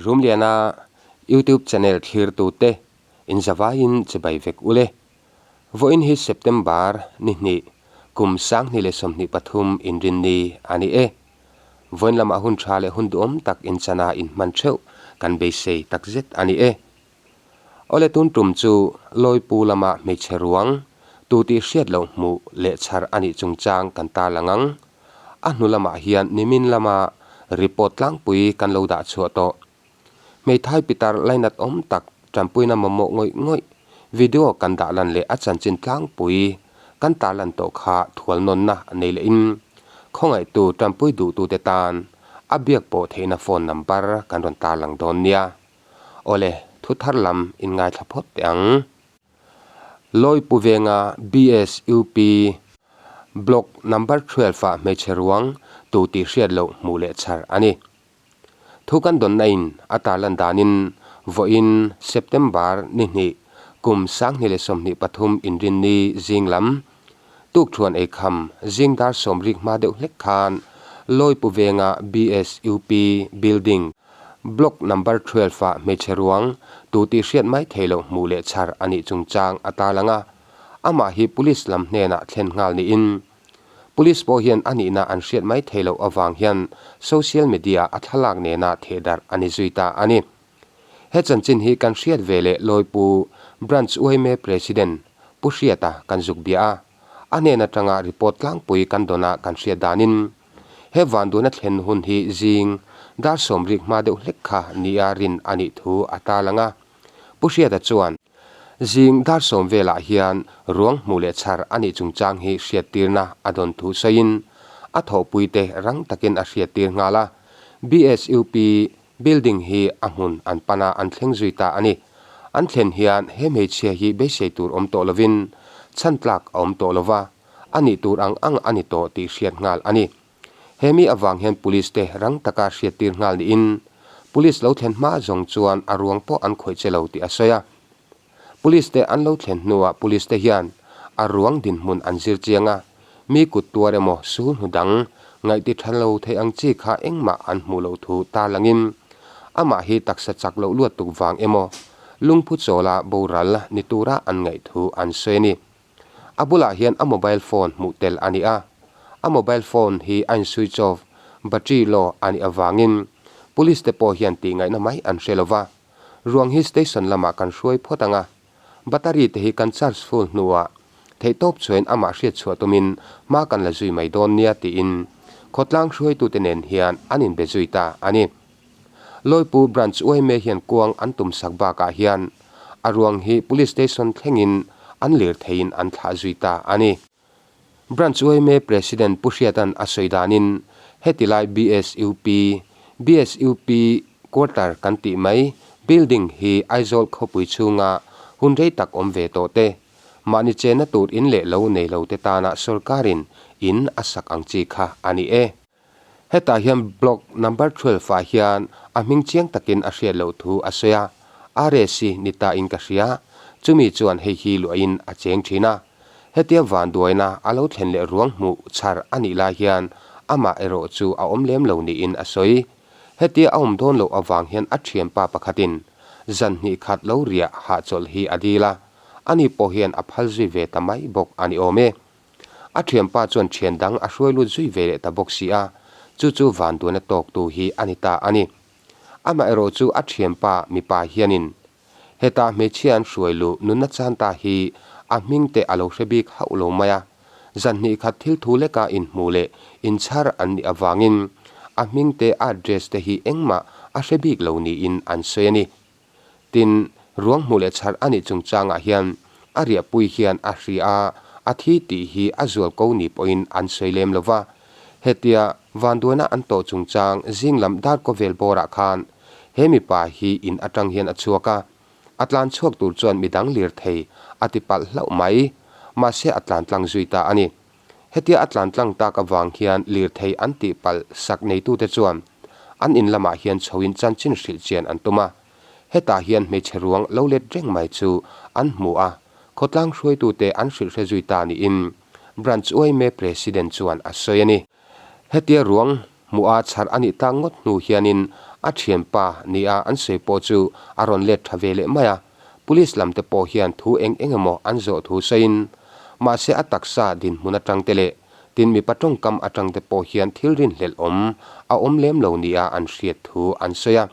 Rumliana YouTube channel thlirtute in zavaiin chibai vek ule. Vawiin hi September ni hnih kum 2023 inrinni a ni e. Vawiin lamah hun tha leh hun duhawm tak inchana inhman theuh kan beisei takzet a ni e. Awle tun tum chu Lawipu lama hmeichhe ruang tu tih hriat loh hmuh leh chhar a nih chungchang kan tarlang ang. A hnu lamah hian nimin lama report tlangpui kan lo dah chhuah tawh. Hmeithai pitar lainat awm tak tanpuina mamawh ngawih ngawih video kan dah lan leh a chanchin tlangpui kan tarlan tawh kha thual nawnna nei lehin khawngaihtu tanpui duhtute tan a biak pawh theihna phone number kan rawn tarlang dawn nia. Awle, thu thar lam in ngaithla phawt teh ang. Lawipu venga BSUP Block Number 12 ah hmeichhe ruang tu tih hriat loh hmuh leh chhar a ni. Thu kan dawnna in a tarlan danin vawiin September ni hnih kum 2023 inrinni zing lam Tukthuan eikham zing dar sawmrik hma deuh hlek khan Lawipu venga BSUP Building Block Number 12 ah hmeichhe ruang tu tih hriat mai thei loh hmuh leh chhar a nih chungchang a tarlang a, amah hi Police lam hnenah thlen nghal niin Police pawh hian a nihna an hriat mai thei loh avang hian social media a thlalak nena thehdarh a ni zui ta a ni. He chanchin hi kan hriat ve leh Lawipu Branch yma President Pu Hriata kan zuk bia a, a hnen atanga report tlangpui kan dawn a kan hriat danin he vanduhna thlen hun hi zing dar sawmrik hma deuh hlek kha nia rin a nih thu a tarlang a. Pu Hriata chuan, Zing dar sawm velah hian ruang hmuh leh chhar a nih chungchang hi hriattirna a dawn thu sawiin a thawhpuite rang takin a hriattir nghal a, BSUP Building hi a hmun an pan a, an thleng zui ta a ni. An thlen hian he hmeichhia hi beisei tur awm tawh lovin chhan tlak a awm tawh lova, a nih tur ang ang a ni tawh tih hriat nghal a ni. He mi avang hian Police te rang taka hriattir nghal niin Police lo thlen hma zawng chuan a ruang pawh an khawih che lo tih a sawi a. Police te an lo thlen hnuah Police te hian a ruang dinhmun an zir chiang a, mi kut tuar emaw sul hnu dang ngaihti tha lo thei ang chi kha engmah an hmuh loh thu tarlangin amah hi taksa chak loh luat tuk vang emaw lungphu chawla boral ni tura an ngaih thu an sawi a ni. A bulah hian a mobile phone hmuh tel a ni a, a mobile phone hi a in switch off, battery low a nih avangin Police te pawh hian tihngaihna mai an hre lova. Ruang hi station lamah kan hruai phawt ang a, battery te hi kan charge full hnuah theihtawp chuain amah hriat chhuah tumin hma kan la zui mai dawn nia tiin khawtlang hruaitute nen hian an inbe zui ta a ni. Lawipu Branch yma hian kuang an tum sak bakah hian a ruang hi Police Station thlengin an lirtheiin an thlah zui ta a ni. Branch yma President Pu Hriata'n a sawi danin heti lai BSUP, BSUP Quarter kan tih mai, building hi Aizawl khawpui chhunga hun rei tak awm ve tawh te, mahni chenna tur in leh lo nei lo te tana sorkarin in a sak ang chi kha a ni e. Hetah hian Block number 12 ah hian a hming chiang takin a hriat loh thu a sawi a, RAC ni ta in ka hria, chumi chuan hei hi luahin a cheng thin a. Hetia vanduaina a lo thlen leh ruang hmuh chhar a nih lai hian amah erawh chu a awm lem lo niin a sawi. Hetia a awm dawn loh avang hian a thianpa pakhatin zan hnih khat lo riah hahchawlh hi a dil a, ani pawh hian a phal zui ve ta mai bawk a ni awm e. A thianpa chuan thian dang a hruai lut zui ve leh ta bawk si a, chu chu vanduaina tawktu hi a ni ta a ni. Amaherawh chu a thianpa mipa hianin Heta hmeichhia an hruai luh nunna chan ta hi a hming te a lo hre bik hauh lo mai a, zan hnih khat thil thu leka inhmuh leh inchhar an nih avangin a hming te a address te hi engmah a hre bik lo niin an sawi a ni. Tin, ruang hmuh leh chhar a nih chungchangah hian a riahpui hian a hria a, a thi tih hi a zual ko ni pawhin an sawi lem lo va. Hetia vanduaina an tawh chungchang zing lam darkaw vel bawrah khan He mipa hi in atang hian a chhuak a, a tlan chhuak tur chuan midang lirthei a ti palh hlauh mai. Mahse a tlan tlang zui ta a ni. Hetia a tlan tlang tak avang hian lirthei an tih palh sak neitute chuan an in lamah hian chhoin chanchin hrilh chian an tum a. Hetah hian hmeichhe ruang lo let reng mai chu an hmu a, khawtlang hruaitute an hrilh hre zui ta niin Branch yma President chuan a sawi a ni. Hetia ruang Hmuh a chhar a nih tak ngawt hnu hianin A thianpa nia an sawi pawh chu a rawn let tha ve leh mai a, Police lam te pawh hian thu eng eng emaw an zawh thu sawiin, mahse a taksa dinhmun atang te leh tin mipa tawngkam atang te pawh hian thil rinhlelh awm a awm lem lo nia an hriat thu an sawi a.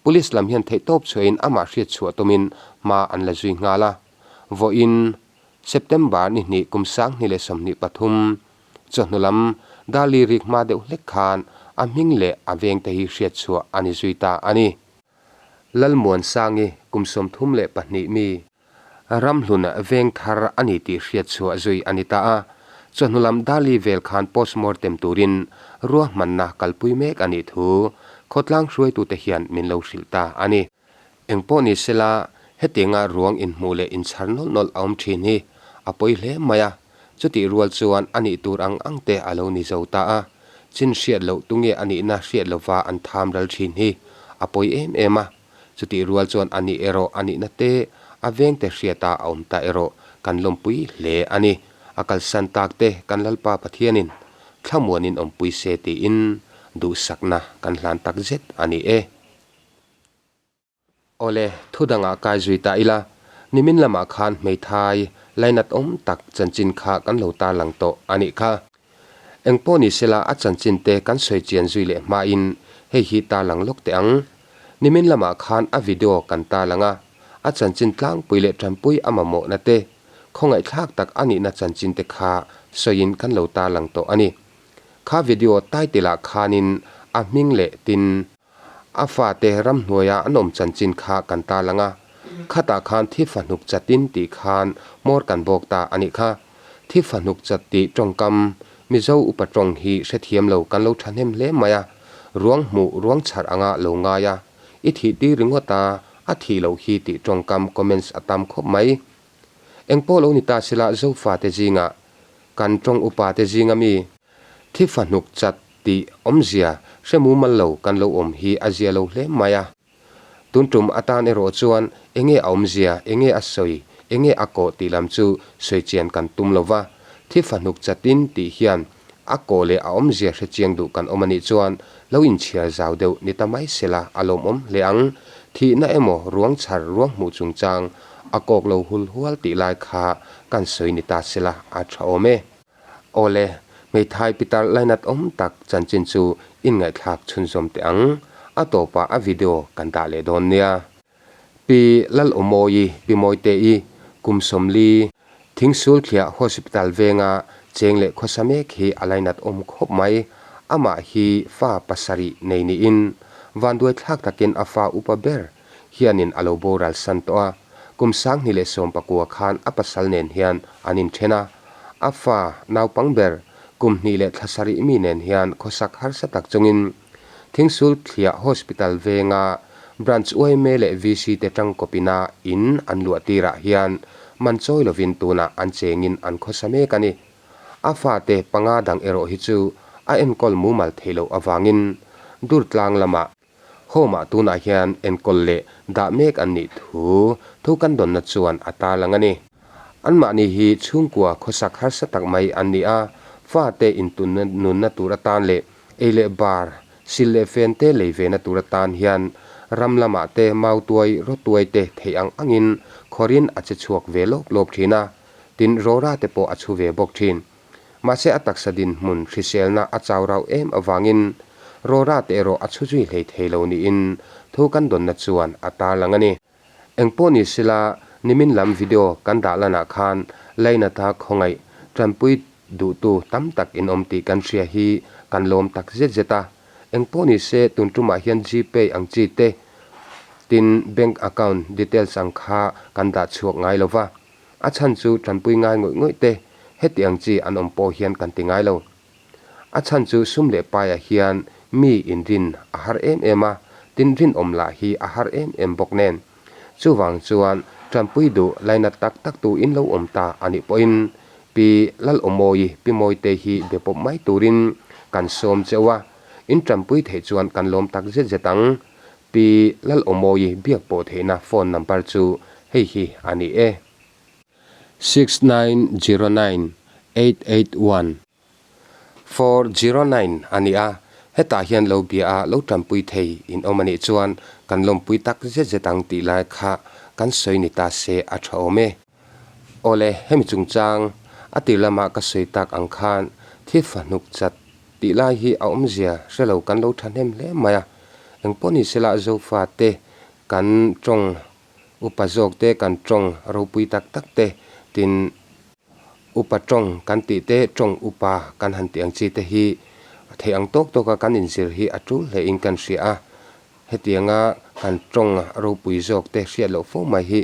Police lam hian theihtawp chhuahin amah hriat chhuah tumin hma an la zui nghal a. Vawiin September ni hnih kum 2023 chawhnu lam Dali rik hma deuh hlek khan a hming leh a vengte hi hriat chhuah a ni zui ta a ni. Lalmuansangi kum 32 mi Ramhlun veng thar a ni tih hriat chhuah zui a ni ta a. Chawhnu lam Dali vel khan postmortem turin ruahmanna kalpui mek a nih thu khawtlang hruaitute hian min lo hrilh ta a ni. Engpawh ni sela, hetianga ruang inhmuh leh inchhar nawlh nawlh a awm thin hi a pawi hle mai a, chutih rual chuan a nih tur ang ang te a lo ni zo ta a, chin hriat loh tunge a nihna hriat lova an tham ral thin hi a pawi em em a, chutih rual chuan a nih erawh a nihna te a vengte hriata a awm ta erawh kan lawmpui hle a ni. A kalsan tak te kan Lalpa Pathianin thlamuanin awmpui se tiin duhsakna kan hlan takzet a ni e. Awle, thu dangah kai zui ta ila, nimin lamah khan hmeithai lainat awm tak chanchin kha kan lo tarlang tawh a nih kha. Engpawh ni sela a chanchin te kan sawi chian zui leh hmain hei hi tarlang lawk teh ang. Nimin lamah khan a video kan tarlang a, a chanchin tlangpui leh tanpui a mamawhna te, khawngaihthlak tak a nihna chanchin te kha sawiin kan lo tarlang tawh a ni. Kha video title ah khanin a hming leh tin, A fate ramhnuaia an awm chanchin kha kan tarlang a, khatah khan thi fahnuk chatin tih khan hmawr kan bawk ta a nih kha. Thi fahnuk chat tih tawngkam Mizo upa tawng hi hrethiam lo kan lo thahnem hle mai a, ruang hmuh ruang chhar anga lo ngai a, i thih tir ringawt a, a thih loh hi tih tawngkam comments a tam khawp mai. Engpawh lo ni ta sela Zofate zingah kan tawng upate zinga mi Thi fahnuk chat tih awmzia hre mumal lo kan lo awm hi a zia lo hle mai a. Tun tum atan erawh chuan enge a awmzia, enge a sawi, enge a kawh tih lam chu sawi chian kan tum lo va. Thi fahnuk chatin tih hian a kawh leh a awmzia hre chiang duh kan awm a nih chuan lo inchhiar zau deuh ni ta mai sela a lawmawm hle ang. Thihna emaw ruang chhar ruang hmuh chungchang a kawk lo hul hual tih lai kha kan sawi ni ta sela a tha awm e. Awle, hmeithai pitar lainat awm tak chanchin chu inngaihthlak chhunzawm teh ang. A tawpah a video kan dah leh dawn nia. Pi Lalawmawi, Pi Mawite-i, kum 40, Thingsulthliah Hospital venga cheng leh khawsa mek hi a lainat awm khawp mai. Amah hi fa pasarih nei niin vanduaithlak takin a fa upa ber hianin a lo boral san tawh a, kum 2019 khan a pasal nen hian an inthen a, a fa naupang ber kum hnih leh thla sarih mi nen hian khawsak harsa tak chungin Thingsul Thliah Hospital venga Branch yma leh VC te tangkawpina in an luah tirah hian man chawi lovin tunah an chengin an khawsa mek a ni. A fate panga dang erawh hi chu a enkawl mumal theih loh avangin Durtlang lamah Home-ah tunah hian enkawl leh dah mek an nih thu thu kan dawnna chuan a tarlang a ni. Anmahni hi chhungkua khawsak harsa tak mai an ni a, fate intunna nunna tur atan leh ei leh bar, sil leh fen te lei vena tur atan hian ram lamah te mautuai, rawtuai te theih ang angin khawrin a che chhuak ve lawp lawp thin a, tin rawra te pawh a chhu ve bawk thin. Mahse a taksa dinhmun hriselna a chau rauh em avangin Rora te erawh a chhu zui hlei thei lo niin thu kan dawnna chuan a tarlang a ni. Engpawh ni sela nimin lam video kan dah lanah khan Lainata khawngaih tanpui duhtu tam tak in awm tih kan hria hi kan lawm tak zet zet a. Engpawh ni se tun tumah hian Gpay ang chi te tin bank account details ang kha kan dah chhuak ngai lova. A chhan chu tanpui ngai ngawih ngawih te heti ang chi an awm pawh hian kan ti ngai lo. A chhan chu sum leh paiah hian mi inrin a har em em a, tin rinawm lah hi a har em em bawk nen. Chuvang chuan tanpui duh lainat tak tak tu in lo awm ta a nih pawhin Pi Lalawmawi, Pi Mawite hi be pawp mai turin kan sawm cheu a, in tanpui theih chuan kan lawm tak zet zet ang. Pi Lalawmawi biak pawh theihna phone number chu hei hi a ni e. 6909881 409 a ni a, Hetah hian lo bia a lo tanpui thei in awm a nih chuan kan lawmpui tak zet zet ang tih lai kha kan sawi ni ta se a tha awm e. Awle, hemi chungchang a tir lama ka sawi tak ang khan thil fahnuk chat tih lai hi a awmzia hre lo kan lo thahnem hle mai a. Engpawh ni sela Zofa te kan tawng upa zawk te kan tawng ropui tak tak te tin Upa tawng kan tih te, tawng upa kan han tih ang chi te hi theih ang tawk tawka kan inzir hi a tul hle in kan hria a. Hetianga kan tawng ropui zawk te hriat loh fo mai hi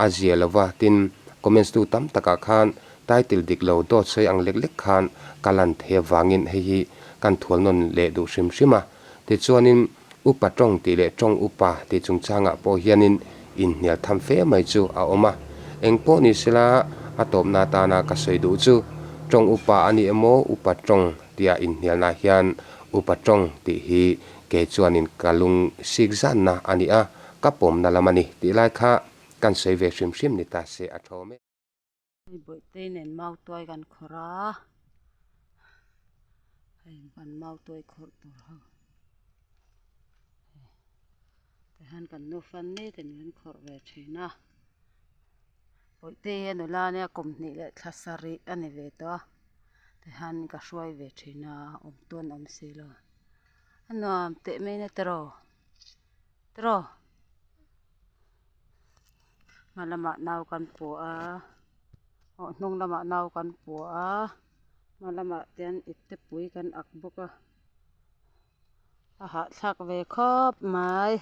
a zia lo va, tin comments tu tam takah khan title dik lo dawt sawi ang lek lek khan ka lan thei avangin hei hi kan thual nawn leh duh hrim hrim a. Tichuanin upa tawng tih leh tawng upa tih chungchangah pawh hianin inhnial tham fe mai chu a awm a. Eng pawh ni sela a tawpna atana ka sawi duh chu tawng upa a ni emaw upa tawng tia inhnialna hian upa tawng tih hi kei chuanin ka lung sik zanna a ni a, ka pawmna lam a ni tih lai kha kan sawi ve hrim hrim ni ta se a thawm e. Hei Bawihtei nen mautuai kan khawrh a, hei kan mautuai khawrh tur ho hei tihian kan nufa nitin kan khawrh ve thin a, Bawihtei hi a nula ania kum hnih leh thla sarih a ni ve tawh a, tihian ka hruai ve thin a awm tawn awm si lo a nuam teh mai na tiraw tiraw. Hma lamah nau kan pua a aw hnung lamah nau kan pua a hma lamah te hian ipte pui kan ak bawk a a hahthlak ve khawp mai.